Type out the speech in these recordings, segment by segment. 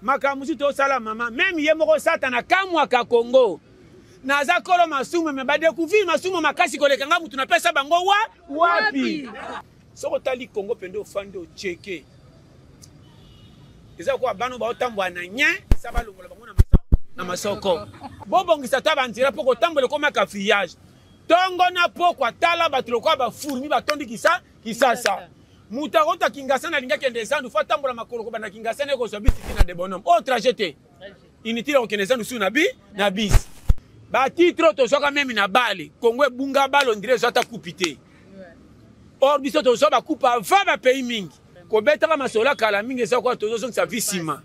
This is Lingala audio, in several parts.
Makambo mosusu tosala mama, meme ye moko Satana akamwaka Congo. Naza kolo masumu me badecouvrir masumu makasi koleka nga mutu napesa bango wa wapi. Soki otali Congo pende ofandi ocheke. Eza kwa bano baotambola na nyen sa balongola bango na maso na masoko. Bobongisa ata banzela mpo kotambola ekoma cafouillage. Tongo na pokwa tala bato lokola ba fourmi batondi kisa Kisasa. Moto akota Kingasani alingi akende zandu fo atambola makolo kobanda Kingasani ekozwa bisi ti na Debonhomme. Oyo trajet te. Inutile kokende zandu su na bi na bisi. Ba titre oyo tozwaka meme na bale, Congo ebunga bale on dirait ezwa ata coupe te. Or biso tozwa ba coupe avant ba pays mingi. Kobetaka masolo ya kala mingi eza kwa tozozongisa vie nsima.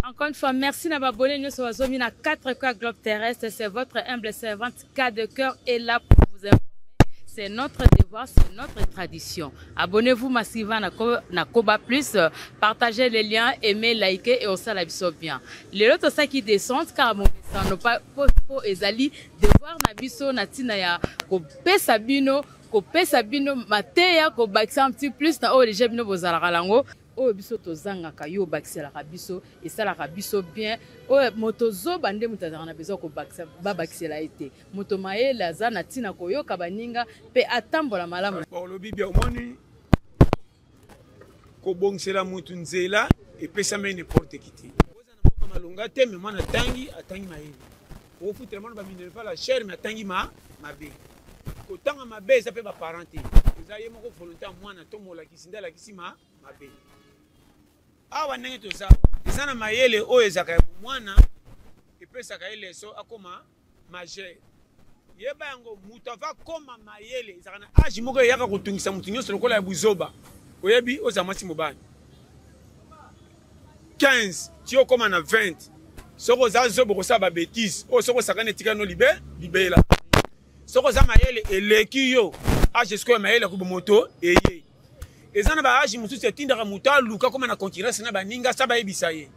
Encore une fois, merci na babone nyonso bazomi na 4 coins globe terrestre. C'est votre humble servante K de cœur est là pour vous informer. C'est notre devoir, c'est notre tradition. Abonnez-vous massivement na Koba Plus, partagez les liens, aimez, likez et on la biso bien. Les autres ça qui descendent car mon no pas po ezali devoir na biso na tina ya kopesa bino kopesa bino mateya kobakisa un petit plus na oyo déjà bino bozalaka lango Oyo biso tozangaka yo obakiselaka biso esalaka biso bien oyo moto zoba nde moto azalaka na besoin kobakisa babakisela ye te moto mayele aza na ntina koyoka baninga mpe atambola malamu. Olobi bien omoni kobongisela moto nzela epesameli n'importe qui te. Oza na mboka malonga te mais mwana atangi atangi mayele. Okofutela mwana ba minerval ya cher mais atangi ma mabe. Kotanga mabe eza pe ba parents te. Eza ye moko volonté ya mwana to molakisi nde alakisi ma mabe. Awa ndenge toza eza na mayele oyo ezaka ya mwana epesaka ye leso akoma majeur. Yeba yango moto ava koma mayele ezaka na age moko eyaka kotungisa moto nyonso lokola ya buzoba. Oyebi oza mwasi mobali 15 ti okoma na 20 soki oza zoba okosala ba betise oyo soki osakani etikali no libe libela. Soki oza mayele eleki yo age sikoyo mayele ya kobomoto eye eza na ba age mosusu etindaka moto aluka akoma na concurrence na baninga sa bayebisa ye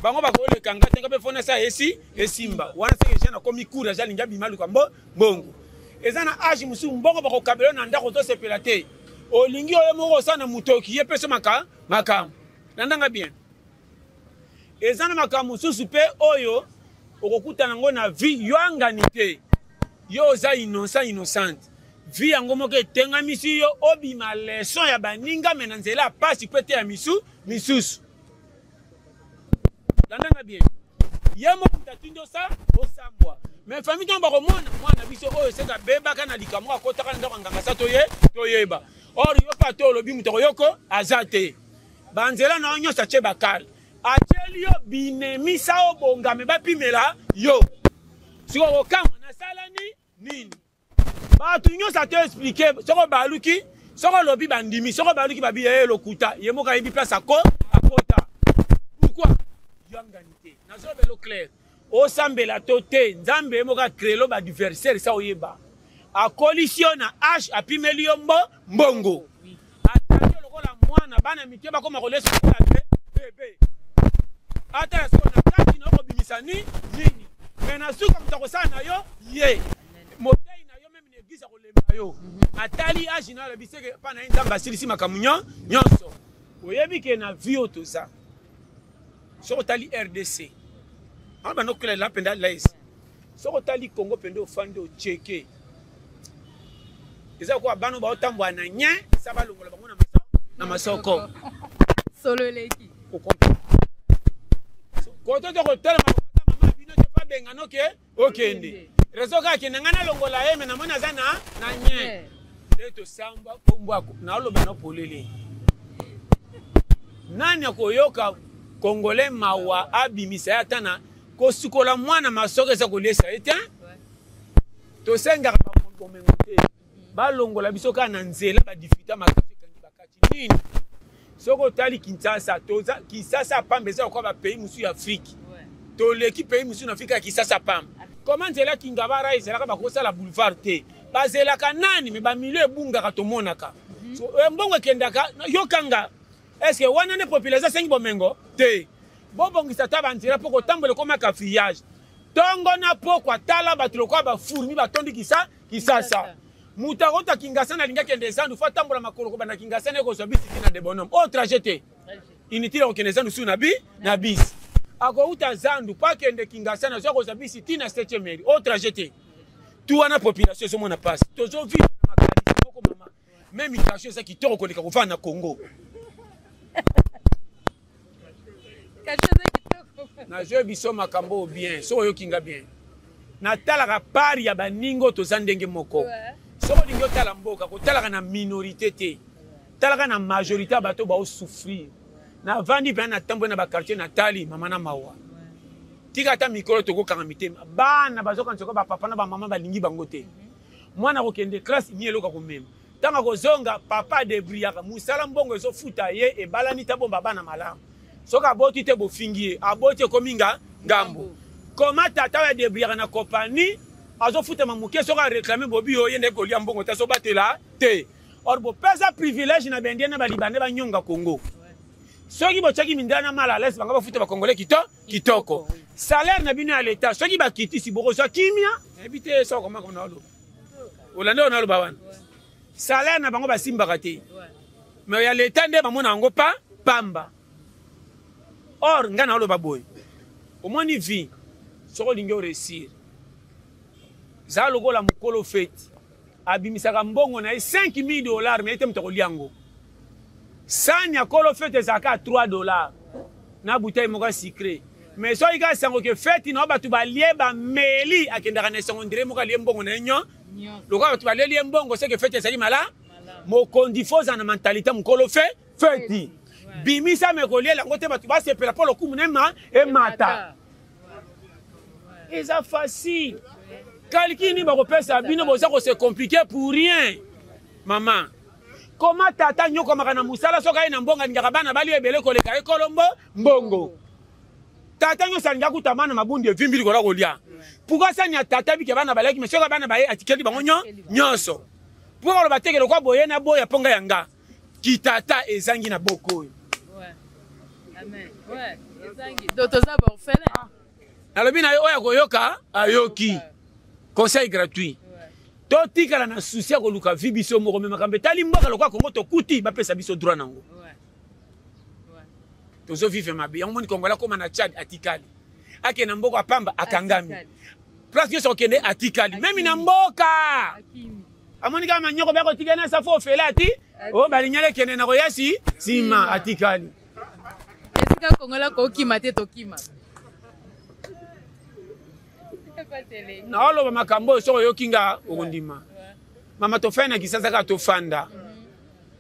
bango bakoleka nga te nga mpe fona sa esi esimba wana seke jeune akomi cour aja alingi abima aluka mbo mbongo eza na age mosusu mbongo bakokabela na ndako ozosepela te olingi oyo moko osala na motoki ye mpe so makambo landanga bien eza na makambo mosusu mpe oyo okokutana yango na vie yo angani te yo oza innocent innocente vie yango moko etengamisi yo obima leson ya baninga me na nzela ya pasi mpe te ya misu misusu landanga bien ye moko moto atindi osa osambwa me famille ntango bakomona mwana biso oyo seke abebaka na likambo akotaka na ndako ya nganga sa toye toyeba or yo mpe ata olobi moto akoyoko aza te banzela na yo nyonso atie bakale atieli yo binemisa obongame bapimela yo sikoyo kokamwa nasalani nini bato nyonso ato explike soko baluki soko olobi bandimi soko baluki babi ye lokuta ye moko ayebi place ako akota pourquoi yangani te nazolobelo claire osambela to te nzambe ye moko acrelo baadversaire sa oyeba akolisi yo na age apimeli yo mbo mbongo atali yo lokola mwana bana mike bakoma kolesa lokola be bebe atala sikoyo na kati na okobimisa ni nini me na suka moto akosala na yo ye motei na yo meme na eglise akolemba yo atali age na yo alobi seke mpa na ye nzambe asilisi makambo nyonso oyebi ke na vie oyo toza soki otali rdc wana banda kokelela mpenza laise soki otali congo mpenza ofandi ocheke eza lokola bana baotambola na nyen sa balongola bango na masoko solo eleki koto tokotelema mama bino te babenga noke okende rezo kaka kende ngai nalongola ye me namoni aza na na nyen nde tosambwa kombo naloba na polele nani akoyoka congolais mawa abimisa ye ata na kosukola mwana masoko eza koliesa ye te tosengaka bomengo te balongola biso kaka na nzela badifficulté makasi ekangi bakati nini soki otali kinshasa toza kinshasa pamba eza lokola bapays mosusu ya afrike toleki pays mosusu na afrika ya kinshasa pamba koma nzela kingabara ezalaka bakosala boulevard te bazelaka nani me bamilio ebungaka tomonaka mhm. eh, mbongo ekendaka yokanga estce wana nde population asengi bomengo te bobongisa ata banzela mpo kotambola ekoma cafouillage. Tongo na pokwa tala bato lokola ba fourmi batondi kisa kisasa. Moto akota Kingasani alingi akende zandu fo atambola makolo kobanda Kingasani ekozwa bisi ti na Debonhomme. Oyo trajet te. Inutile akokende zandu su na bi na bisi. Akouta zandu po akende Kingasani azwa kozwa bisi ti na 7e mairie. Oyo trajet te. Tu wana population ezomona pasi. Tozo vivre na makanisi moko mama. Même mutation eza kitoko koleka kovanda na Congo. Nazoye biso makambo oyo bien soki oyoki nga bien natalaka part ya baninga oyo toza ndenge moko soki olingi otala mboka kotalaka na minorité te talaka na majorité ya bato baosouffrir navandi mpenza natamboli na baquartier natali mama na mawa tika ata mikolo tokokanga mitema bana bazokanisa ko bapapa na bamama balingi bango te mwana akokende classe ni eloko akomema ntango akozonga papa adebriyaka mosala mbongo ezofuta ye ebalani te abomba bana malamu soki aboti te bofingi ye aboti ekomi nga ngambo koma tata oyo adebriyaka na kompani azofutama moke soki areklame bobi oyo ye nde kolia mbongo te azobatela te or bopesa privilège na bendie na balibande banyonga congo soki botiaki mindele na mal à l'aise bango bafuta bakongole kito kitoko salaire na bino ya leta soki bakitisi bokozwa kimia nayebi te soki okomaka na oloba olandi oyo naloba wana salaire na bango basimbaka te mais ya leta nde bamona yango pa pamba or ngai naoloba boye omoni vie soki olingi oresir zala lokola mokolo feti abimisaka mbongo na ye 5000 dollars mais ye te moto akolia yango sani ya kolo fete ezalaka 3 dollars na bouteille moko ya sucre mais soki kaka sango ke feti na bato balie bameli akendaka na esango ndire moko alie mbongo na ye nyo lokola bato baleli ye mbongo seke feti ezali mala mokonzi fo ozala na mentalite mokolo fe feti bimisa me koliela yango te bato basepela mpo lokumu na ema emata eza facile kaliki nini bakopesa bino boza kose compliquer pour rien mama koma tata nyokwamaka na mosala soki aye na mbongo alingaka bana balia ebele koleka ye kolombo mbongo tata nyonso alingi akuta bana mabundi evimbi likolo ya kolia pourkui sani ya tata bike bana baliaki me soki bana baye atikeli bango nyonso mpo koloba teke lokwa boye na boya mpo nga ya nga kitata ezangi na boko oyo nalobi na yo oyo akoyoka ayoki conseil gratuit totikala na susi ya koluka vi biso moko me makambo etali mboka lokola kongo tokuti bapesa biso droit nango tozo vivre mabe yango moni kongola akoma na tchad atikali akende na mboka pamba akangami place nyonso akokende atikali meme na mboka amoni kaka manyoko bya kotika na safo ofele ati o oh, balinyala ekende na koya si nsima atikali esika kongola kokima te tokima naoloba makambo oyo soki oyoki nga okondima mama tofai na kisasa kaka tofanda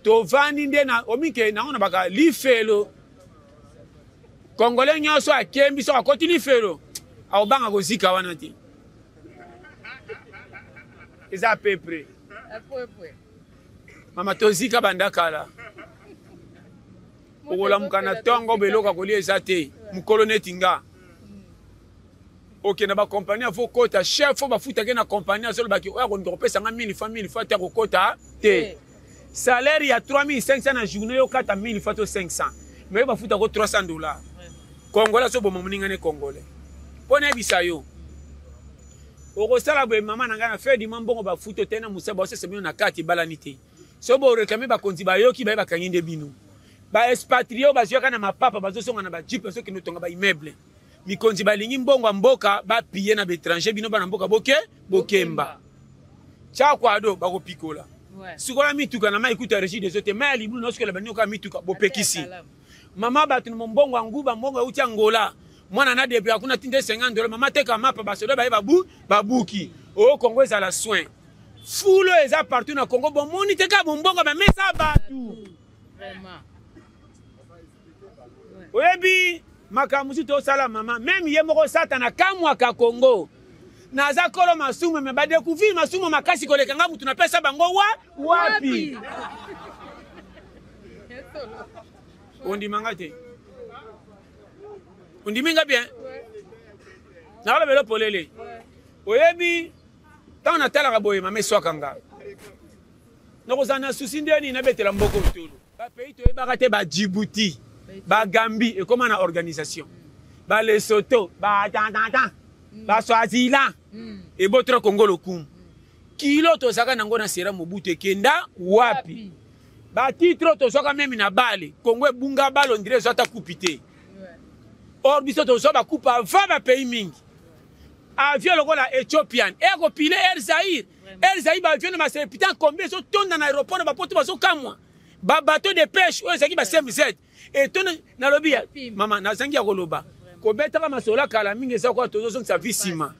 tovandi nde na omike nango na baka lifelo kongole nyonso akembi soki akoti lifelo akobanga kozika wana te eza peu près mama tozika banda kala okolamuka na ntongo beloko ya kolia eza te mokolo neti nga okenda bakompani afo okota chef oyo bafutaki na kompani azolobaki oyo akolinga kopesa nga 1000 fois 1000 fois te akokota te salaire ya 3500 na journée yo kata 1000 fois to 500 mais yo bafutako 300 dollars congolais azoboma moninga ne congolais mpo nayebisa yo okosala boye mama na ngai na fin du mois mbongo bafuti ote na mosala baosesa bino na kati ebalani te soki boreklame bakonzi bayoki baye bakangi nde bino baexpatrie oyo bazwaka na mapapa bazozonga na bajipe bazokende otonga baimmeuble mikonzi balingi mbongo ya mboka bapiye na baétranger bino bana mboka boke bokemba tyakwado bakopikola sikola mituka na mai kuta régie des eaux te mai ya libulu naosikola banioka mituka bopekisi mama bato na mombongo ya nguba mbongo euti angola mwana na depe akuna tinde 50 dola mama teka mapa basoda baye babu babuki o congo ezala soin fulo eza partout na congo bomoni te kaka bombongo bamesa bato oyebi makambo mosusu tosala mama meme ye moko satana akamwaka congo naza kolo masumu me badecouvrir masumu makasi koleka nga mutu napesa bango wa wapi ondima nga te ondimi nga bien nakolobelo polele oyebi ntango natalaka boye mama eswaka nga nakozala na susi nde nini nabetela mboko ntolo bapays toyebaka te badjibouti bagambi ekóma na organisation balesoto batantantan. Baswazila ebotola Kongo lokumu. Kilo tozalaka nango na sera Mobutu ekenda wapi? Batitre tozwaka meme na bale, Kongo ebunga bale, ondire ezwa ata kupi te. Or biso tozwa bakupe avant bapays mingi. Avion lokola Ethiopian ekopile Air Zaire, Air Zaire baavion na baserpitan combien ezotonda na aéroport na bapoto, bazokamwa. Babateau de pêche oyo ezalaki ba CMZ etonda. Nalobi ya mama, nazangi ya koloba, kobetaka masolo ya kala mingi eza kwa tozozongisa vi nsima.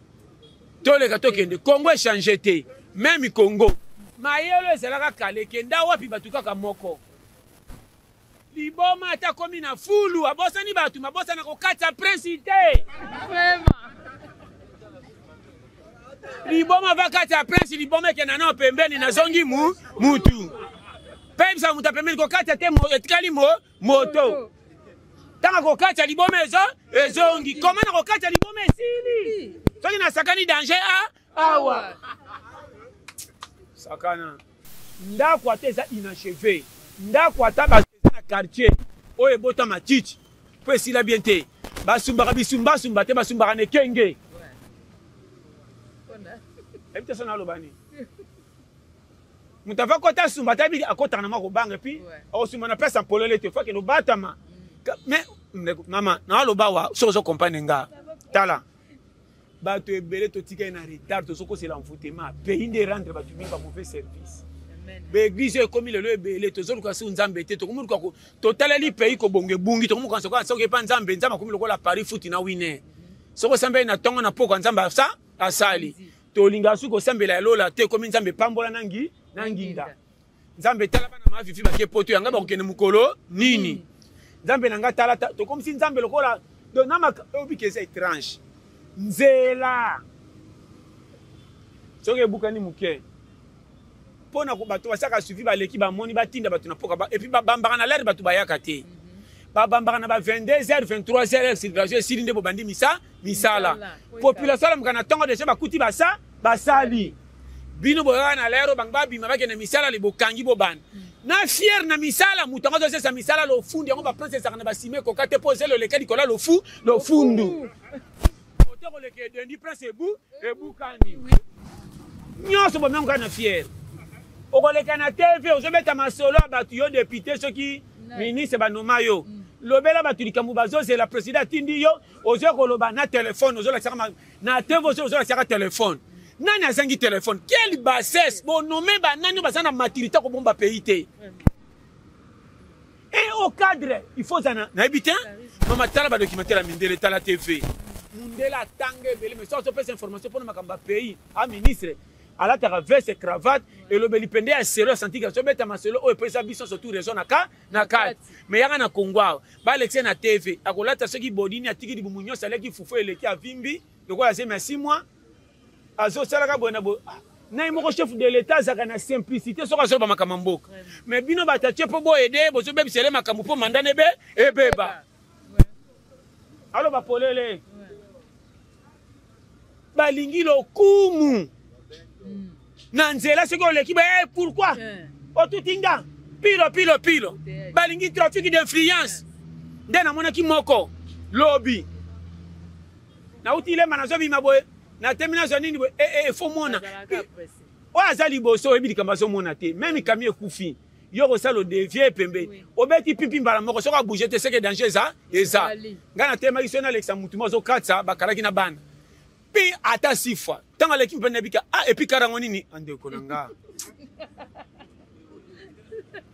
Toleka tokende, Congo echange te. Meme Congo mayelo ezalaka kala ekenda wapi? Bato kaka moko liboma, ata komi na fulu abosani bato, mabosana kokatisa prince te. Liboma va kati ya prince, liboma ekenda nao pembeni, nazongi mu mutu mpe yebisa moto ya pembeni kokatisa te, etikali mo moto. Ntango kokatisa liboma ezo ezongi koma na kokatisa liboma esili, soki nasakani danger a awa sakana. Ndako ata eza inachevé, ndako ata eza na quartier oyo ebota matiti mpo esila bien te, basumbaka bisumbasumba te, basumbaka na ekenge. Ebi te so naloba nini? Moto ava kota asumba ata biki akotaka na mwa kobanga, epuis akosumba na place ya polele te, fo akende obatama. Mais mama, naaloba wa soki ozo comprendre nga. Tala, bato ebele totikali na retard, tozokosela envoûtement pays nde rendre bato mingi ba mauvais service. Baeglise oyo ekomi lelo ebele, tozoluka su Nzambe te, tokomi luka totaleli pays kobonga ebungi, tokomi kokanisa soki epa Nzambe. Nzambe akomi lokola Paris futi na wine, soki osambeli na ntongo na pokwa, Nzambe asa asali. Tolingaka soki kosambela ya lola te, ekomi Nzambe pambola na ngi na nginda. Nzambe tala bana mafifi bake poto yanga bakokende mokolo nini? Nzambe na nga tala, tokomisi Nzambe lokola donc na obiki eza étrange. Nzela soki ebukani moke mpo na bato basaka suivi, baleki bamoni batinda bato na mpoka, epuis babambaka na lere, bato bayaka te. Babambaka na ba 22 h 23 h, circulation esili nde bobandi misa misala. Population alamuka na ntongo deja bakuti basa basali. Bino boyaka na lero, bango babima bakende misala, le bokangi bobanda na fiere na misala. Moto yango azosesa misala lofundu yango, baprince ezalaka na basima ekoka te mpo ozela oleka likolo ya lofu lofundu ote koleka edendi prince ebu ebukani nyonso bomengo kaka na fiere. Okoleka na TV, ozobeta masolo ya bato, yo député soki ministre banoma yo, lobela bato likambo bazozela. Président atindi yo, ozoya koloba na telefone, ozolakisaka na TV, ozolakisaka telefone. Nani azangi telefone? Quelle bassesse! Bonome banani oyo baza na maturité kobomba pays te? Et au cadre il faut ozala, nayebi te mama. Tala badocumentaire ya mindele, tala TV, mundele atanga ebele, mais soki azopesa information mpona makambo ya pays, a ministre alataka veste, cravate, elobeli pende ya selo ya santike, azobeta masolo oyo epesa biso surtout raison na ka na kati. Mais yaka na Kongo awa, balekise na TV, akolata soki bodini, atiki libumu nyonso, aleki fufu eleki, avimbi lokola zemi ya 6 mois, azosalaka boye na boye. Na ye moko chef de l'état azalaka na simplicité soki azoloba makambo ya mboka. Mais bino bato atie mpo boyede, bozobebisele makambo mpo manda nebe ebeba. Aloba polele, balingi lokumu na nzela. Soki oleki ba hey, pourquoi otuti nga pilo pilo pilo? Balingi trafic d'influence. Nde namonaki moko lobi, nauti lemba, nazobima boye, natemi, nazwa nini boye, efo mona oyo aza liboso, oyebi likambo azomona te. Meme kami ekufi, yo kosala odevie pembeni, obeti pipi mbala moko, soki abouge te, seke danger eza eza. Ngai natemaki, soki nalekisa mutu mo azokatisa, bakalaki na bana mpe ata six fois. Ntango aleki mpe nayebika, ah, epi karango nini, andeko na nga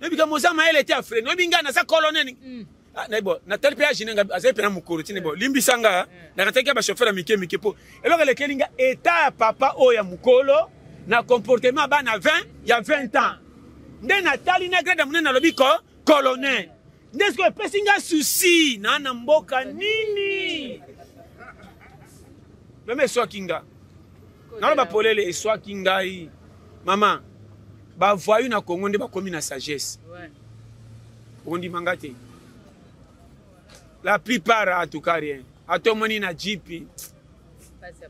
nayebika moza mayele te, afrene oyebi ngai naza colonel. Nayebo natali mpe agine nga azali mpena mokolo tini bo limbisa nga, nakataki ya bachauffeur ya mike mike mpo eloko elekeli nga eta ya papa oyo ya mokolo na comportement ya bana 20 ya 20 ans. Nde natali na grade ya monene, nalobi ko colonel nde sikoyo epesi nga susi na na mboka nini. Meme eswaki nga, naloba polele, eswaki ngai mama. Bavoyu na Congo nde bakomi na sagesse, okondima nga te. La plupart en tout cas rien. Ata omoni na jipi,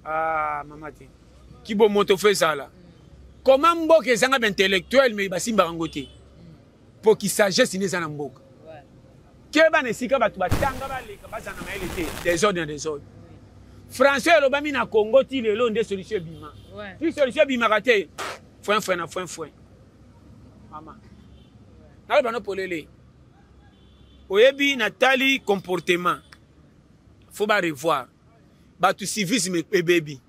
ah, mama te, kibomoto fo ezala. Koma mboka ezanga baintellectuel, mais basimbaka yango te mpo kisagesse nde eza na mboka. Keba na esika bato batanga baleka, baza na mayele te, désordre na désordre. Français elobami na Congo ti lelo nde solution ebima. Ti solution ebimaka te. Foin foin na foin foin. Mama. Naloba no polele. Oyebi natali comportement. Faut ba revoir. Bato civisme ebebi.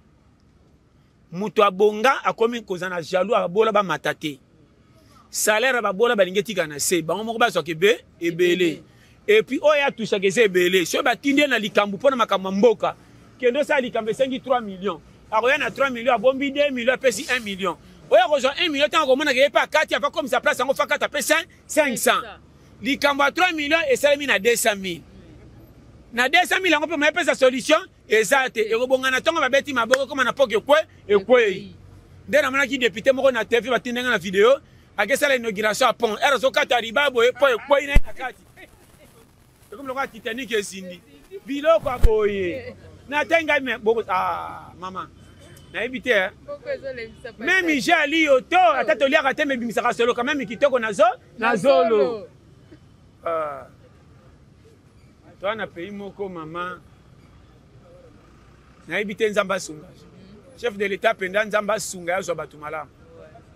Moto abonga akomi kozala na jaloux abola bamata te. Salaire babola balingi etika na se bango moko bazwaka ebe ebele. Et puis oyo atushaka eza ebele. Soki batindi ye na likambo mpo na makambo ya mboka, kende osala likambo esengi 3 millions. Akoya na 3 millions, abombi 2 millions, apesi 1 million. Oyo akozwa 1 million ntango akomonaka ye mpe akati ava komisa place yango fakata apesi 500. Likambo ya 3 millions esalemi na 200 000. Na 200 000 yango mpe moyepesa solution eza te, ekobonga na ntongo babeti maboko ekoma na poke ekwe ekwei. Nde namonaki député moko na TV batindi nga na video akesala inauguration ya pont, ere azokata riba boye po ekwei na ye na kati, ekomi lokola Titanic ezindi biloko ya boye. Natangi ngai me boko ah mama nayebi te eh. Meme je ali yo to ata toliaka te mebimisaka solo quand même kitoko na zo na zolo. Ah. Toa na pays moko mama nayebi te, Nzambe asunga chef de l'État mpenza, Nzambe asunga azwa bato malamu.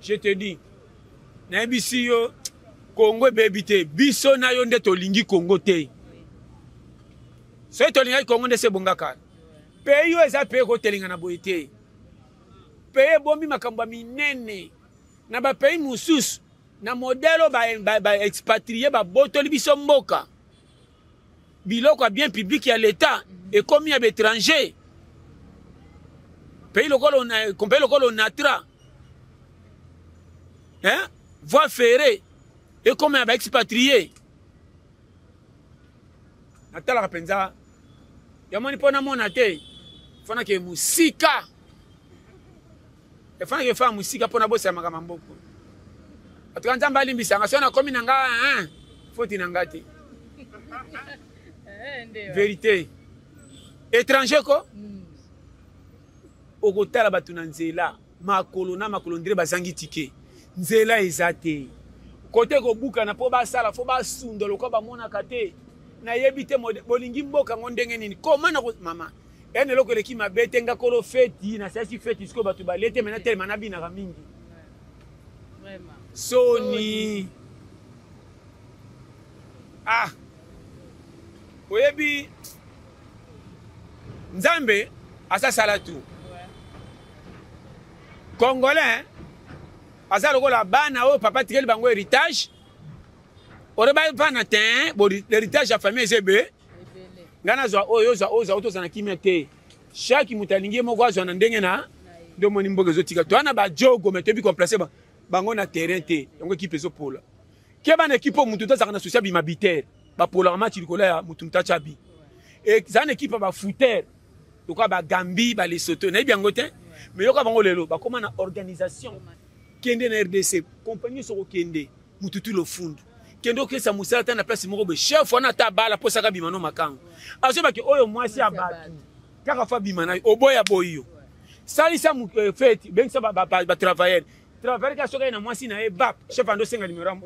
Je te dis, nayebisi yo, Kongo ebebi te, biso na yo nde tolingi Kongo te. Soki tolingaki Kongo nde se ebongaka. Pays oyo eza pays ekotelinga na boye te. Pays ebombi makambo ya minene na bapays mosusu na modèle oyo baexpatrie babotoli biso mboka, biloko ya bien public ya l'État ekomi ya baétranger. Pays lokola pays lokola Onatra, hein, voie ferrée ekomi ya baexpatrie. Natalaka mpenza yamoni mpo namona te, fanake mosika, efanaki efaa mosika mpo nabosela makambo ya mboko. Atuka Nzambe alimbisanga soki nakomi na nga foti na nga te. Vérité, étranger ko okotala bato na nzela makolo na makolo ndire bazangi tike, nzela eza te, kote kobukana mpo basala fo basunda lokola bamonaka te. Nayebi te bolingi mboka yango ndenge nini koma na mama ene eloko eleki mabe te. Nga kolo feti nasalisi feti sikoyo bato balie te, mena telema nabinaka mingi soni. Ah, oyebi Nzambe asasala tu Congolais aza lokola bana oyo papa atikeli bango héritage. Oyo bana te, l'héritage ya famille eza ebe. Ngai nazwa oyo, ozwa oyo, ozwa tozala na kimia te. Chaque moto alingi ye moko azwa na ndenge na nde. Omoni mboka ezotika toya na bajogo me toyebi komplace bango na terrain te. Yango ekipe ezopola. Ke bana ekipe oyo motu tozalaka na susi abima bitere, bapolaka match likolo ya motu motu atya bi. Eza na ekipe ya bafutere lokola bagambi balesoto, nayebi yango te, me yoka bango lelo bakóma na organisation. Kende na RDC, kompani nyonso okokende, mututu lofundu. Kende okesa mosala ata na place moko boye, chef wana ata abala mposaka bima no makango, azobaki oyo mwasi ya bato kaka fa bima na yo, oboya boyi yo. Salisa feti, bengisa batravailleur, travailleur kaka soki aye na mwasi na ye bap, chef ando osenga numero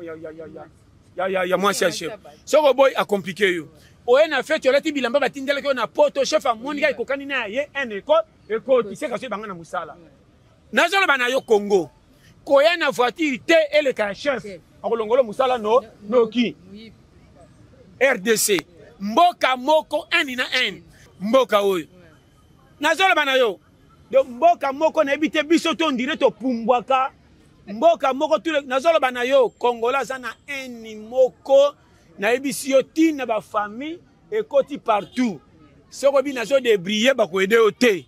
ya mwasi ya chef. Soki oboyi, acomplike yo. Oye na feti, olati bilamba batindelaki yo na poto, chef amoni kaka ekokani na ye ene ekoti seka soki banga na mosala. Nazoloba na yo, Congo, koya na voiture te eleka ya chef, akolongola mosala no noki. RDC mboka moko n na n, mboka oyo nazoloba na yo. Donc mboka moko nayebi te, biso to ndire topumbwaka mboka moko tu. Nazoloba na yo, Congolais aza na n moko, nayebisi yo, ntina bafamille ekoti partout. Soki obi nazodebrie, bakoyede yo te.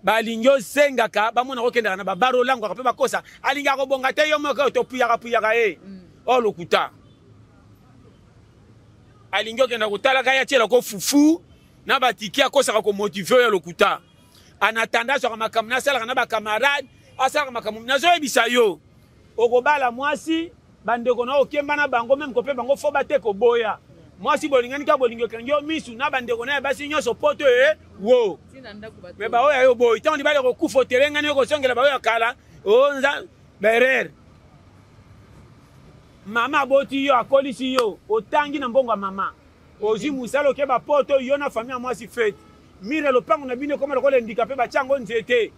Balingi osengaka, bamona kokendaka na babaro, olangwaka mpe bakosa, alingaka kobonga te. Yo moko topuyaka puyaka ye oyo lokuta. Alingi okenda kotalaka ye, atiela ko fufu na batiki, akosaka komotive oyo lokuta. En attendant azwaka makambo nasalaka na bacamarade, asalaka makambo. Nazoyebisa yo, okobala mwasi, bandeko na okemba na bango meme kope bango fo bate koboya mwasi. Bolingani kaka bolingo ekangi yo misu na bandeko na ya basi nyonso poto e wo me baoyo ayo boyi. Ntango libala ekokufa, otelengani, okozongela baoyo ya kala o nza baerreur. Mama aboti yo, akolisi yo, otangi na mbongo ya mama, ozwi mosala, oke bapoto, yo na famille ya mwasi fete. Mire lopango na bino ekoma lokola endika mpe batya yango nzete.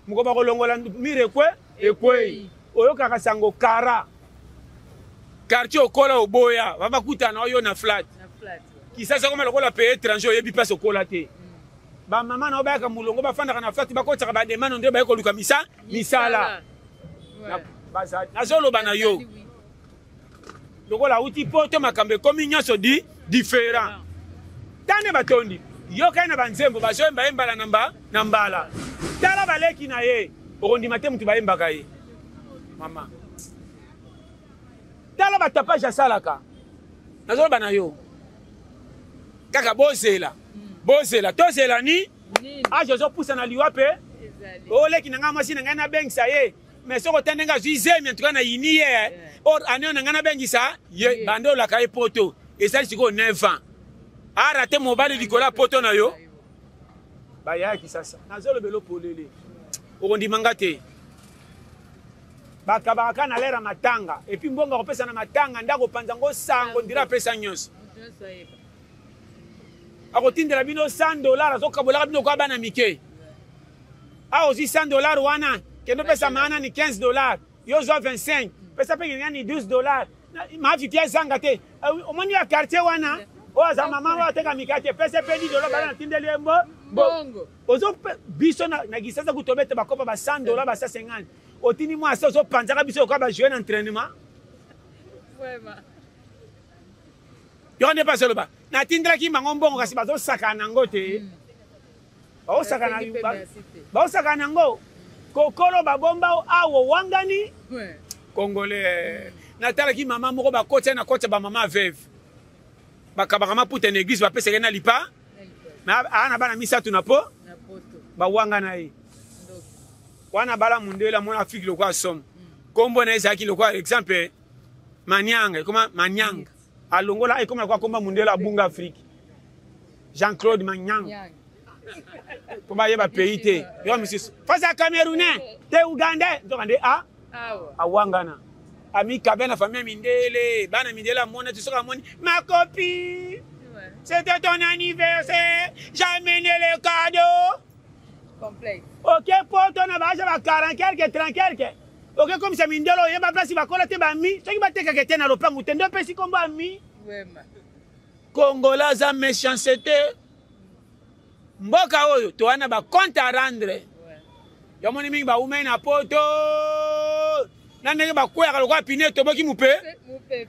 Moko bakolongola mire ekwe ekwei. Oyokaka sango kara. Quartier okola oboya, babakutana oyo na flat. Kisasa ekoma lokola pays étranger oyebi place okola te. Ba mama na bayaka mulongo bafandaka na flat bakotisaka ba demande nde baye koluka misa misala. Nazoloba na yo. Lokola auti poto makambo ekomi nyonso di différent. Tande batondi yokai na banzembo bazoyemba ye mbala na mba na mbala. Tala baleki na ye okondima te motu bayembaka ye. Mama. Tala batapage asalaka. Nazoloba na yo. Kaka bozela. Bozela tozela ni age ozopusa na liwa mpe oleki na ngai mwasi na ngai nabengisa ye mais soki ota ndenge azwi zemi en tout cas na yini ye or année oyo na ngai nabengisa ye banda olaka ye poto ezali sikoyo 9 ans arate mobali likolo ya poto na yo bayaya kisasa nazolobela polele okondima nga te bakabaka kaka na lere ya matanga epuis mbongo akopesa na matanga nde akopanza yango sango ndira apesa nyonso akotindela bino 100 dollar azokabolaka bino kwa bana mike awa ozwi 100 dollar wana kende opesa maa nani 15 dollar yo zwa 25 pesa mpe nani 12 dollar mafifi azanga te omoni ya quartier wana oyo aza mama oyo ateka mikate pesa mpe 10 dollar bana natindeli ye mbo mbongo ozo biso na kisasa kutu obete bakopa ba 100 dollar ba 150 otindi mwasi ozopanzaka biso lokola bajoue na entraînement yo nde mpasi oloba natindelaki bango mbongo kasi bazosakana nango te baosakana nango kokolo babomba awa owangani congolais natalaki mama moko bakotia na kotya bamama veuve bakabaka maputa na eglise bapesaka na lipa aa na bana misato na po bawangana ye wana bala mundele amona afrike lokola somo nkombo na ye ezalaki lokola exemple manianga ekoma manianga alongola ekoma lokola komba mundele abunga afrike jean claude manyanga mpo bayeba pays te yo misusu face ya camerounais te ougandais nzoka nde a awangana amikabe na famille ya mindele bana mindele amona ti soki amoni ma copine c'était ton anniversaire j'ai amené le cadeau complexe oke poto na baage ba 40 quelque 30 quelque oke komisa mindele oyeba place bakola te bami soki batekaka te na lopangu te nde opesi nkombo ya mi congolais aza méchanceté mboka oyo toa na bacompte à rendre yomoni mingi baumei na poto na ndenge bakweyaka lokola pine etoboki mope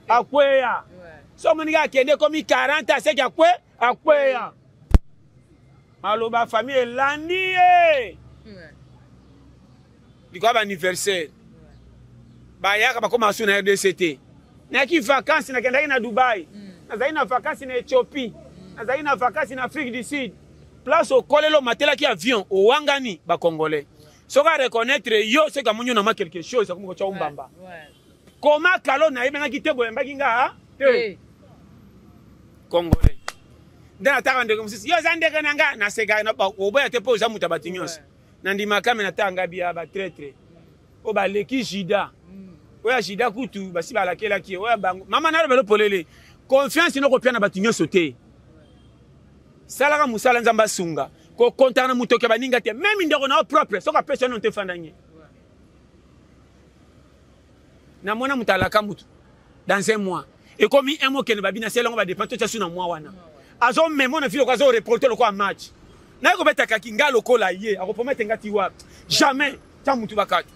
akweya so omoni kaka akende ekomi 40 aseki akwe akweya maloba famille elandi ye likolo ya baanniversaire bayaka bakoma su na rdc te nayaki vacances nakendaki na dubai nazalaki na vacances na ethiopie nazalaki na vacances na afrique du sud place okoleli omatelaki avion owangani bacongolais soki areconnaitre yo soki amoni yo na mwa quelque chose akomi kotya ombamba koma kalo nayebangaki te boyambaki nga te congolais nde nataka ndeko mosusu yo oza ndeko na nga naseka oboya te mpo oza moto ya bato nyonso nandimaka me natanga nga bia batraitre oyo baleki juda oyo ya juda kutu basi balakelaki ye oyo ya bango mama nalobelo polele confiance nokopia na bato nyonso te salaka mosala nzambe asunga kokontaka na motoki ya baninga te meme ndeko na yo propre soki apesi yo nano te fanda nye namona moto alaka moto dans un mois ekomi un mois kende babina sela yango badepense totya su na mois wana azomema na filo azo reporte lokola match naye kobeta kaki nga lokola ye akopromete nga ti wapi jamais ta mutu bakati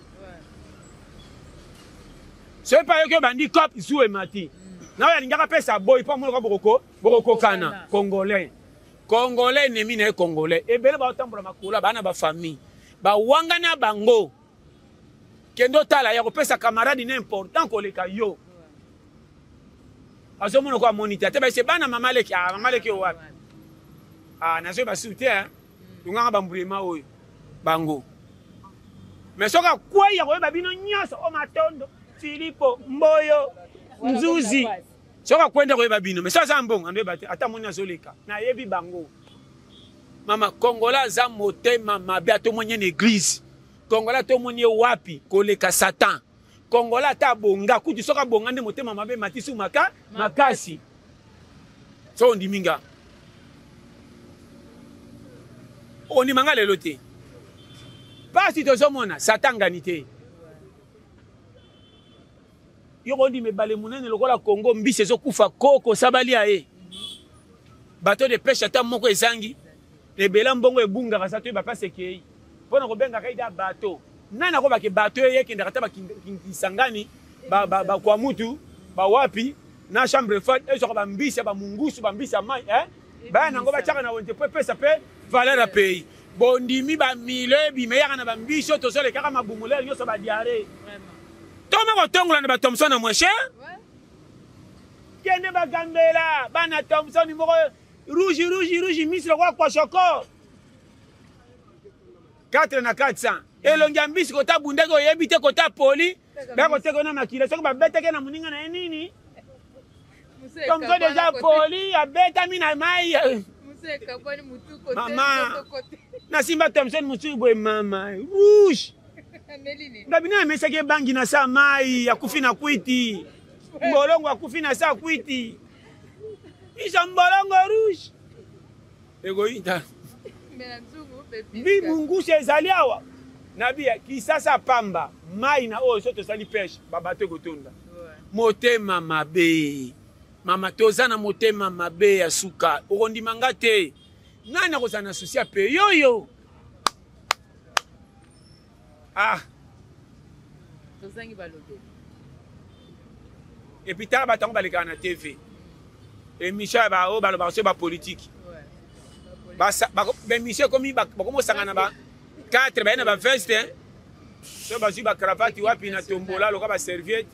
soki mpe ayoki obandi cop zu emati na oyo alingaka apesa boyi mpo amonaka bokoko bokokokana congolais congolais ennemi na ye congolais ebele baotambola makolo bana bafamille bawangana bango kende otala ya kopesa camarade na important koleka yo azomona ko amoni te ate baise bana mama leki ah mama leki oyo wapi ah nazoyeba su te hein tunganga bambrema oyo bango mais soki akwei ya koyeba bino nyonso o matondo filipo mboyo nzuzi soki akwei nde akoyeba bino mais soki aza mbongo andoyeba te ata moni azoleka nayebi bango mama kongola aza motema mabe atomoni ye na eglise kongola atomoni ye wapi koleka satan kongola ata abonga kutu soki abonga nde motema mabe matisi maka makasi so ondimi nga Okondima nga lelo te. Pasi tozomona Satan ngani te. Yo kondima ebale monene lokola Congo mbisi ezokufa koko sabalia ye. Bateau de pêche ata moko ezangi. Ebela mbongo ebungaka sa toyeba place ekei. Mpo na kobengaka ida bateau. Nani akobake bateau eye ekendaka ata bakisangani bakwamutu bawapi na chambre froide ezwaka bambisi ya bamungusu bambisi ya mai eh? Baya nango batiaka na wenze mpo epesa mpe valeur ya pays. Bondimi bamilo ebima eyaka na bambisi oyo tozolekaka mabumu lelo nyonso badiare. Toma kotongola na bathomson na moins cher. Kende bagambela bana thomson moko rouge rouge rouge misi lokola kwashoko 4 na 400 elongi ya mbisi kota bundaki oyebi te kota poli bakoteka na makila soki babetaki na moninga na ye nini Thomson deja poli abetami na mai. Mama nasimba Thomson mosusu boye mama rouge. Ngabi na amesaki ebangi na sa mai akufi na kwiti. Mbolongo akufi na sa kwiti. Isa mbolongo rouge. Ekoyinda. Mbi mungusu ezali awa. Nabi kisasa pamba mai na oyo so tosali peshe babato ekotonda. Motema mabe. Mama toza na motema mabe ya suka. Okondima nga te. Nani akozala na susi ya peyoyo? Ah. Tozangi balobeli. Et puis tala bato yango balekaka na TV. Émission ya ba oyo balobaka soki ba politique. Ba émission ekomi bakomosangana ba 4 baye na ba veste. So bazwi ba cravate wapi na tombola loka ba serviette.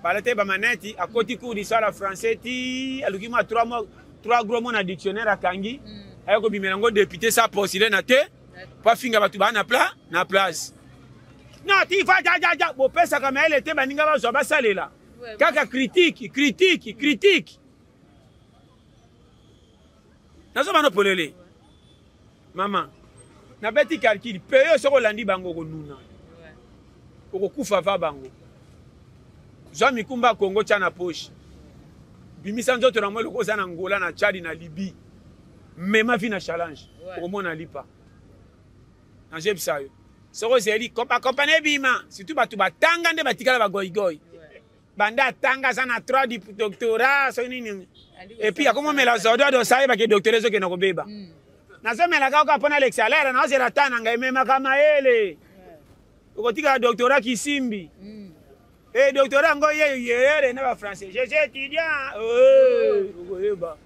Balate ba manette akoti cours du soir ya français ti aluki mwa 3 mois 3 gros mots na dictionnaire akangi. Aye kobimela yango député sa postule na te. Po afinga bato ba na pla na place. Na ti fa ja ja ja bopesaka mayele te baninga bazwa basalela. Kaka critique critique critique. Nazo bano polele. Mama, nabeti calcul peyo soki olandi bango okonuna. Okokufa va bango. Zwa mikumba ya Congo tia na poche. Bimisa nzoto na moi lokola oza na Angola na Tchad na Libye. Mema vie na challenge. Okomona lipa. Nazoyebisa yo. Soki ozeli bakompani ebima, surtout bato batanga nde batikala bagoigoi. Banda atanga aza na 3 doctorat soki nini. Et puis akomomela zododo sayebake doctorat ezokende kobeba. Nazomela kaka mpo nalekisa lere nazela ta na ngai ememaka mayele. Okotikala doctorat kisimbi. Eh doctorat yango ye yerere na ba français. Je suis étudiant. Okoyeba.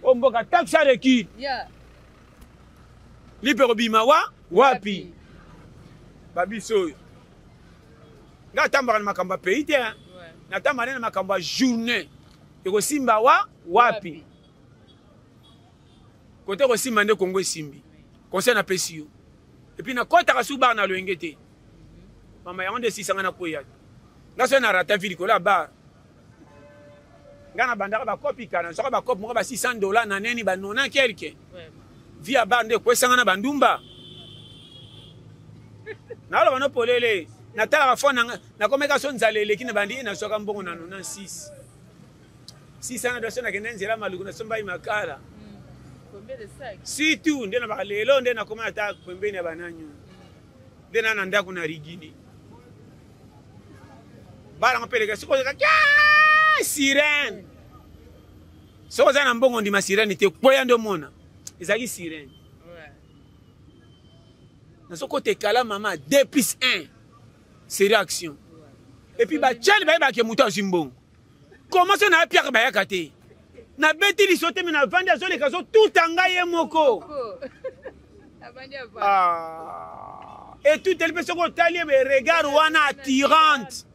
O mboka taxe à recul. Lipe kobima wa wapi? Babiso oyo. Nga atambaka na makambo ya pays te. Natambaka na makambo ya journée. Ekosimba wa wapi? Kote kosimba nde Congo esimbi. Conseil napesi yo. Et puis nakɔtaka su bar na loyenge te. Mama yango nde esisanga na kweya. Nga soki na rata vie likolo ya bar. Nga na bandaka ba kopi kana, soka ba kopi moko ba $600 na neni ba 90 quelque. Vie ya bar nde ekwesanga na bandumba. Naloba no polele, natalaka fo na nakomeka so nzala eleki na bandi nazwaka mbongo na 96. 600 doso nakende nzela maluku nasombai makala. Surtout nde na baka lelo nde nakoma ata pembeni ya bananyo. Nde na na ndako na rigini. Bala ngo peleka siko ka sirène. Soko oza na mbongo ndima sirène te kweya nde omona. Ezalaki sirène. Nazokota ekala mama 2 plus 1 série action. Et puis batiani bayebaka moto azwi mbongo. Comment ça na piaka bayaka te? Nabeti liso te me navandi azoleka azotuta ngai ye moko. Ah. Etuteli mpe soki otali ye regard wana attirante.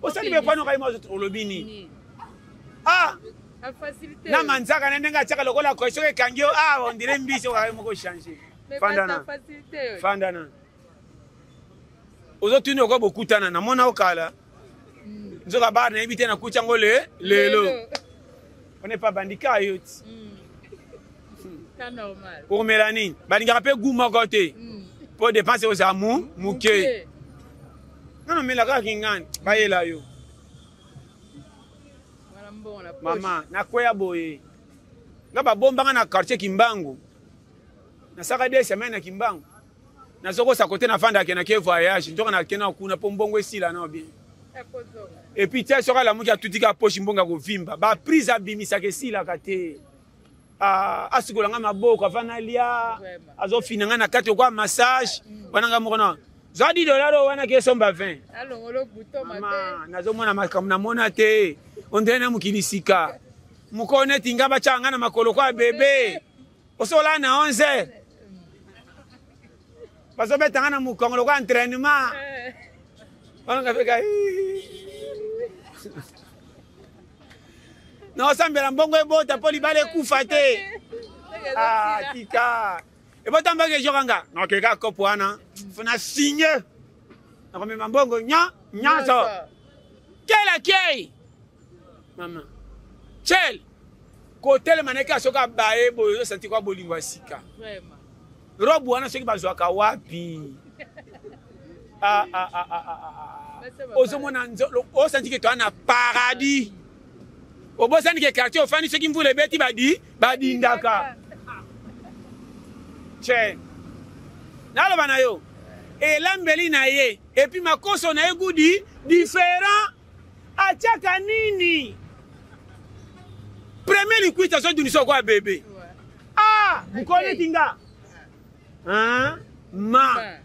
Osali bekwani okai mwa olobi nini? Ah! Na manzaka na ndenge atiaka lokola koi soki ekangi yo ah on dirait mbisi okai moko changer. Fandana. Fandana. Ozotuni okoki bokutana namona okala nzoka bar nayebi te nakuti yango le lelo. On n'est pas bandika yo ti. Okomela nini? Balingaka mpe goût moko te. Po dépense ozala mu muke. Nga namela kaka kingani bayela yo. Mama nakweya boye. Nga babombanga na quartier Kimbangu. Nasaka deux semaines na Kimbangu. Nazokosa kote nafandaka na ke voyage nzoka nakenda kuna mpo mbongo esila nao bien. Et puis tia soki alamuki atuti ka poche mbongo ya kovimba. Ba prise abimisaka esilaka te. Ah, asukola nga maboko avant nalia. Azofina nga na kati okwa massage. Wana nga moko na zwa 10 dollars oyo wana kesomba 20. Mama, nazomona makambo namona te. Ondire na mokili sika. Mokolo neti nga batya nga na makolo kwa bebe. Osola na 11 heures. Bazobeta nga na mokongo lokola entraînement. Wana nga feka. Naosambela mbongo ebota mpo libala ekufa te. Ah, tika. Ebota mbongo ejoka nga. Nakeka kopo wana. Funa signe. Nakomema mbongo nya nyanso. Quel accueil! Mama. Chel. Kotelema na ye kaka soki abaye boye ozosanti kwa bolingo ya sika. Robe wana soki bazwaka wapi? Ah, ah, ah, ah, ah, ah. Ozomona osanti ke toa na paradis. Obosani ke quartier ofandi soki mvula ebeti badi badindaka. Che. Naloba na yo. Elambeli na ye et puis makoso na ye goudi différent. Atiaka nini? Premier liquide azodunisa okoya bebe. Ah, mokolo nga. Hein? Ma.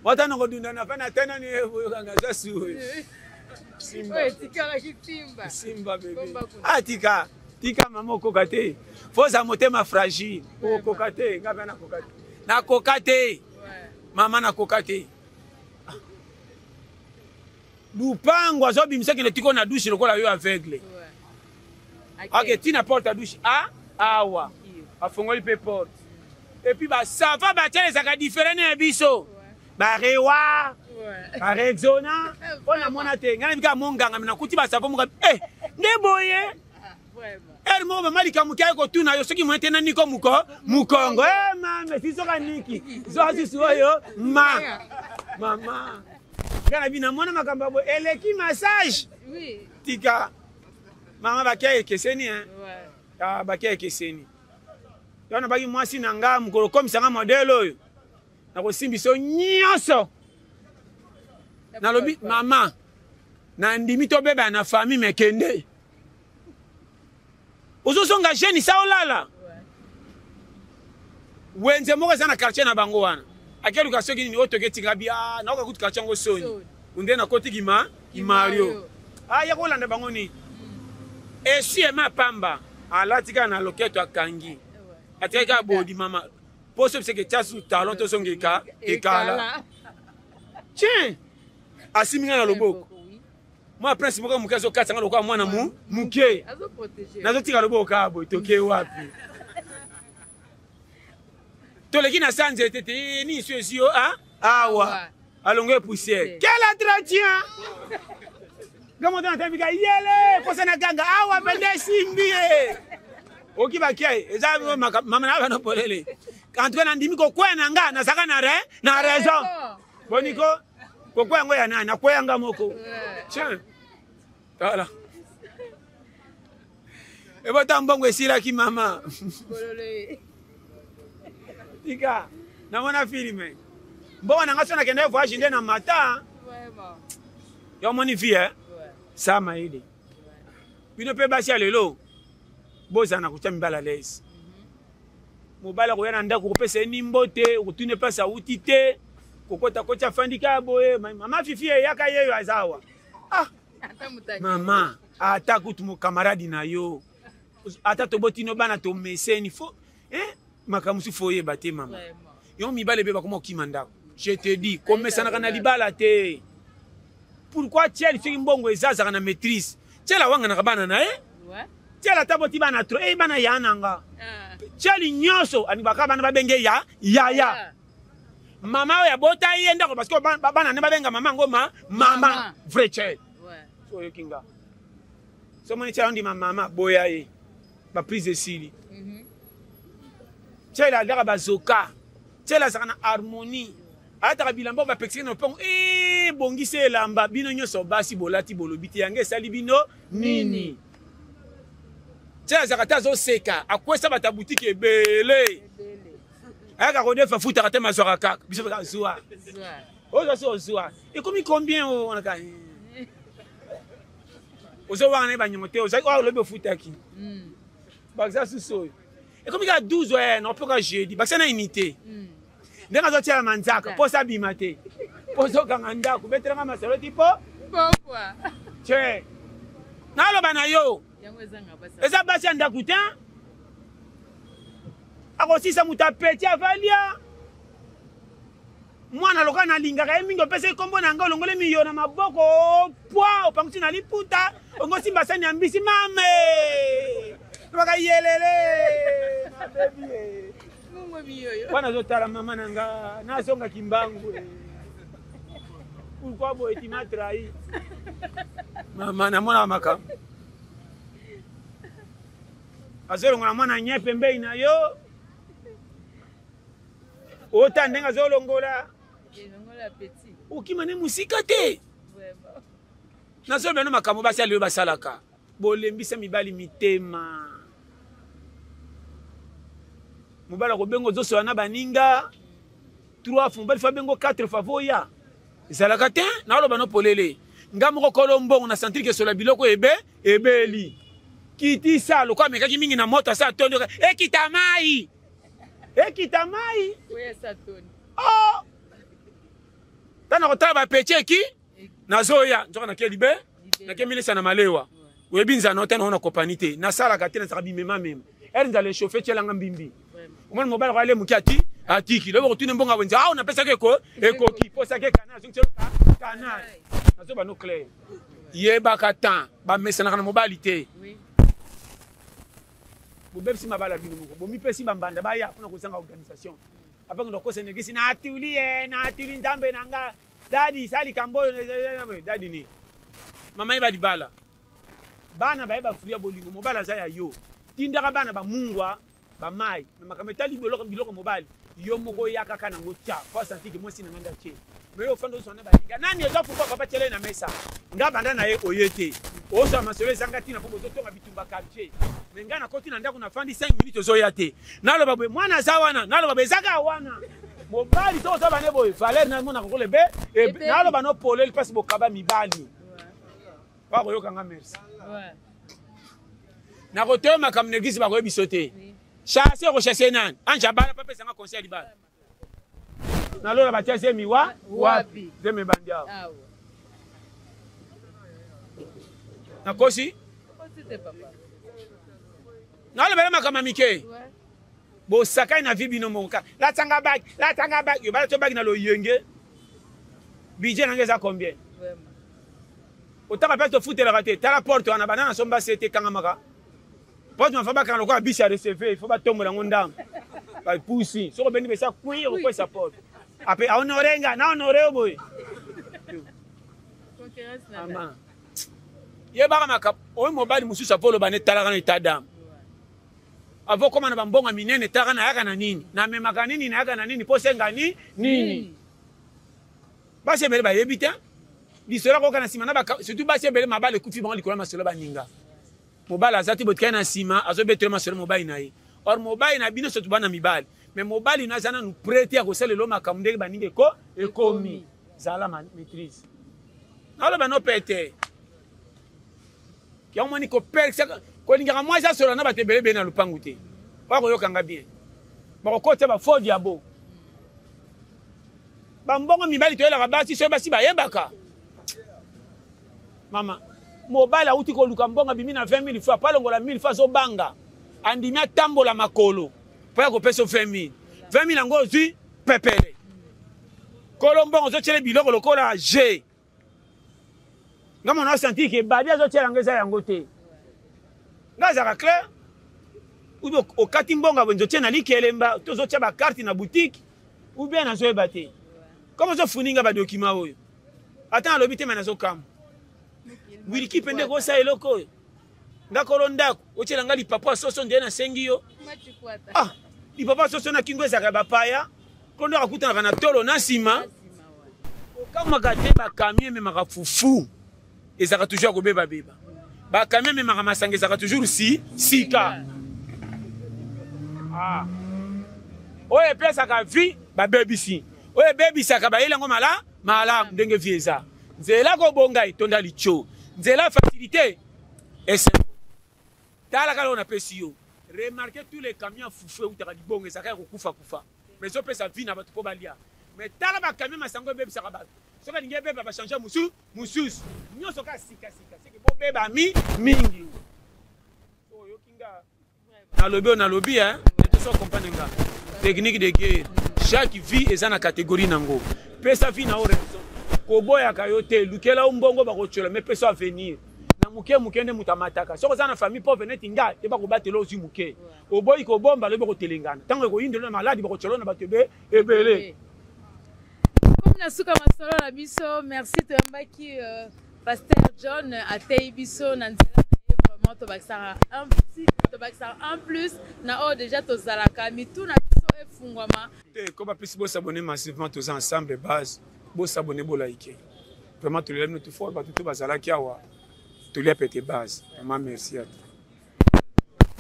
Wata nako dunda na fana tena ni oyokanga za su. Simba. Etikalaki simba. Simba bebe. Ah tika. Tika mama okoka te. Foza motema fragile. Okoka te, nga pe nakoka te. Nakoka te. Mama nakoka te. Lupango azobimisa kende tiko na douche lokola yo aveugle. Ake tina porte ya douche a awa. Afongoli pe porte. Et puis ba sava batia ezaka différent na biso. Ba rewa, ba rexona, mpo namona te ngai nabika monganga me nakuti basavo moko eh nde boye ere moko mama likambo kiaye kotuna yo soki moye te na niko muko mukongo e mame sisoka niki zwa susu oyo ma mama ngai nabi namona makambo ya boye eleki massage tika mama bakia ekeseni hein ah, bakia ekeseni yo nabaki mwasi na nga mokolo komisa nga modele oyo nakosimbisa yo nyonso nalobi mama nandimi tobeba na famille me kende ozozonga jeune sa olala wenze moko eza na quartier na bango wana akeluka soki nini oyo toki etinga bi ah, naoka kutu quartier yango soni nde nakoti kima kimario ah, ya kolanda bango nini esi ema pamba alati kaka na loketo akangi atikaki kaka bodi mama poso biseke tia su talon tozonga eka ekala tien asimbi ngai na loboko mwa prince moko moke azokatisa ngai lokola mwana mu moke nazotika loboko kaka boye toke wapi toleki na sa nzete te nini so ezwi yo a awa alongo poussière quel entretien nga moto natambika yele posa na ganga awa mpenza esimbi ye oki bakia ye eza mama na bano polele en tout cas nandimi kokwea na nga nazalaka na re na raison boniko kokwea yango ya nani nakwea nga moko tiens tala ebota mbongo esilaki mama tika namona filme mbongo na nga so nakende voyage nde na mata yo omoni vie eh? sa mayele bino mpe basi ya lelo bozala na kotya mibali alaise mhm. mobali akoya na ndako kopesa ye ni mbote okotuna epasi awuti te kokota koti afandi kaka boye mama fifi eyaka yeyo aza awa ah mama ata kutu mokamaradi na yo ata toboti no bana tomeseni fo eh? makambo mosusu fo oyeba te mama yo mibale mpe bakoma kokima ndako je te dis komesanaka na libala te pourquoi tiel soki mbongo eza azalaka na maîtrise tiel awanganaka bana na ye tiel ata boti bana tro ei bana ya na nga ah. tiel nyonso alingaka bana babenge ya yaya ah. mama oyo abota ye ndako parce que bana nde babenga mama yango ma mama vrai tiel so oyoki nga so omoni tiel ondima mama boya ye baprise esili mhm. tiel aliaka bazoka tiel azalaka na harmonie alataka bilamba oyo bapekisaki na lopango ebongisa elamba bino nyonso basi bolati bolobi te yango esali bino nini? Tia azalaka te azoseka akwesa bato ya butiki ebele ayaka kodefa futaka te mazwaka kaka biso kaka zwa ozwa si ozwa ekomi combien o wana kaka ozowanga na ye banyongo te ozalaki oyo olobi ofutaki hmm. bakisa susu oyo ekomi kaka 12 eh, nakopoka jeudi bakisa na unité hmm. ndenge azotiala manzaka mposa abima te mpo ozokanga ndako betelanga masolo ti mpo te naloba na yo eza basi ya ndako te akosisa moto apeti avalia mwana lokola nalingaka ye mingi opesa ye nkombo na ngai olongoli miyo na maboko pwa opangusi na liputa ongosimba sani ya mbisi mame baka yelele mabebi wana azotala mama na nga nazonga kimbangu eh. pourquoi boye tu m'as trahi mama namonaka makambo azolongola mwana nye pembei na yo ota ndenge azolongola okima ne mosika te nazoloba no makambo basi ya lelo basalaka Bolembisa mibali mitema. Mobali akobenga ozosola na baninga trois fois mobali fa bengo quatre fois voya ezalaka te naloba no polele nga moko kolo mbongo na sentir ke sola biloko ebe ebeli kitisa lokola amekaki mingi na moto asa atondi ekita mai ekita mai oh! ntango nakotala bapeti eki nazoya nzoka nake libe nake milisa na malewa oyebi nzala na otana na kopani te nasalaka te nazalaka bimema mema ere nzala echauffe tyelanga mbimbi omoni mobali akoale moke ati atiki lobi okotuna mbongo wenze awa napesaki eko ekoki posaki ekana azongiselo kana nazoba no clair yebaka temps bamesanaka na mobali te bobebisi mabala bino moko bomipesi bambanda baya mpona kozanga organisation apakenda kokosa negisi natuli ye natuli nzambe na nga Dadi sala likambo oyo dadi nini mama yeba libala bana baye bafruit ya bolingo mobali aza ya yo tindaka bana bamungwa bamai na makambo etali biloko biloko mobali yo moko oyaka kaka nango tya po asanti ke mwasi na ngai nde atye me yo ofanda ozwa na baninga nani eza fufu papa tyela ye na mesa nga banda na ye oye te ozwa masolo ezanga ntina mpo bozotonga bitumba quartier me ngai nakoti na ndako nafandi 5 minutes ozoya te naloba boye mwana aza wana naloba boye eza kaka wana mobali soki oza bane boye valeur namonaka lokola ebe naloba no polele mpasi bokaba mibali bakoyoka nga merci nakoteyo makambo na eglise bakoyebi biso te chasse okochasse nani ange abala mpe apesanga conseil ya libala nalola batia zemi wa wapi zemi ebandi awa nakosi nalobela makambo ya mike bosakani na vie bino moko kaka latanga baki latanga baki yo balati baki na loyenge budget nanga eza combien otanga mpe tofutelaka te tala porte wana bana nasomba se te ekangamaka porte mafa bakanga lokola bisi ya receve il faut batombola yango ndambo bapusi soki obendi besa kui okokwesa porte ape ahonore nga na honore yo boye ama yebaka makambo oyo mobali mosusu avoloba ne talaka na etat dame avo koma na bambongo ya minene taka nayaka na nini namemaka nini nayaka na nini mpo senga ni nini basi ebele bayebi te lisolo akoka na nsima na surtout basi ebele mabala ekufi bango likolo ya masolo baninga mobali aza te botikali na nsima azobetela masolo mobali na ye or mobali na bino surtout bana mibali mais mobali no aza nanu prete ya kosalela makambo ndenge baninga eko ekomi zala maîtrise naloba no pete yango moni kopekisa kolingaka mwasi asola na bato ebele ebele na lopangu te bakoyoka nga bien bakokotisa bafo diabo bambongo mibali toyelaka basi soki basi bayebaka mama mobali awuti koluka mbongo abimi na 20 000 fois palongola 1000 fois azobanga andimi atambola makolo mpo ya kopesa 20 000 20 000 yango ozwi pepele kolo mbongo ozotyele biloko lokola g nga mona asentir ke babi azotyela yango eza yango te nga azalaka clair ou bien okati mbongo ya wenze otie na likelemba to ozotya bakarte na boutique ou bien nazoyeba te comme ozofuni nga badokima oyo ata nalobi te me nazokamwa wiliki mpe nde kosala eloko oyo nga kolo ndako otyela nga lipapo ya soso nde nasengi yo ah lipapo ya soso na kingo ezalaka ya bapaya kondo akutanaka na tolo na nsima okamwaka te bakamio ememaka fufu ezalaka toujours ya kobebabeba Ba camion ememaka masanga ezalaka toujours si sika. Ah. Oyo epesaka vie babebisi, oyo ebebisaka bayeli yango mala malamu. Ndenge vie eza, nzela kobonga etonda litio, nzela facilité esengo. Tala kaka oyo napesi yo remarque, tous les camions ya fufu eutaka libongo, ezalaka ya kokufa kufa, mais ezopesa vie na bato mpo balia. Mais tala bacamion masango ebebisaka bato, soki alingi ebeba bachange mosusu mosusu, nyonso kaka sikasika, seke bobeba mi mingi. Oyoki nga nalobi oyo nalobi, so comprendre nga. Technique de guerre, chaque vie eza na catégorie nango. Pesa vie na yo raison, koboyaka yo te, lukela yo mbongo bakotiola, mais pesa avenir na moke moke nde moto amataka. Soki oza na famille pauvre neti nga te, bakobatela, ozwi moke, oboyi kobomba, lobi bakotelengana, ntango ekoyindelo na maladi, bakotiola na bato ebele. Comme na suka masolo na biso, merci. Toyambaki pasteur John, ateyi biso na nzela na ye. Vraiment tobakisaka un petit, tobakisaka un plus na oyo déjà tozalaka, mitu na biso efungwama. Te ko bapesi, bos'abonner massivement, toza ensemble base. Bos'abonner, bolike, vraiment tolela bino tout fort. Bato to bazalaki awa, tolia pete base. Vraiment merci à toi.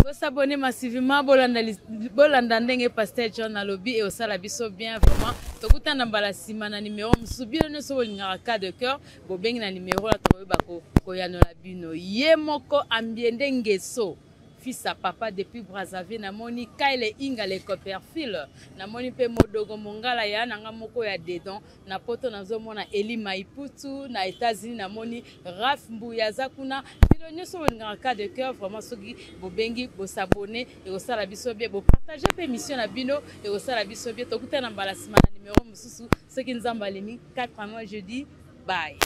Bos'abonner massivement, bolanda, bolanda ndenge pasteur John alobi, eosala biso bien. Vraiment tokutana mbala nsima na numero mosusu. Bino nyonso bolingaka Cas de Cœur, bobengi na numero na tokoyeba koyanola bino. Ye moko Ambiende Ngeso, fils à papa depuis Brazzaville. Namoni Kyle Inga le Copperfield, namoni mpe Modogo Mongala ya nanga moko ya dedon na poto, nazomona Eli Maiputu na États-Unis, namoni Raf Mbuya aza kuna. Bino nyonso bolingaka Cas de Cœur, vraiment soki bobengi, bos'abonner, ekosala biso bien. Bopartage mpe émission na bino, ekosala biso bien. Tokutana mbala nsima na numero mosusu, soki Nzambe alingi. 4 mois, jeudi, bye.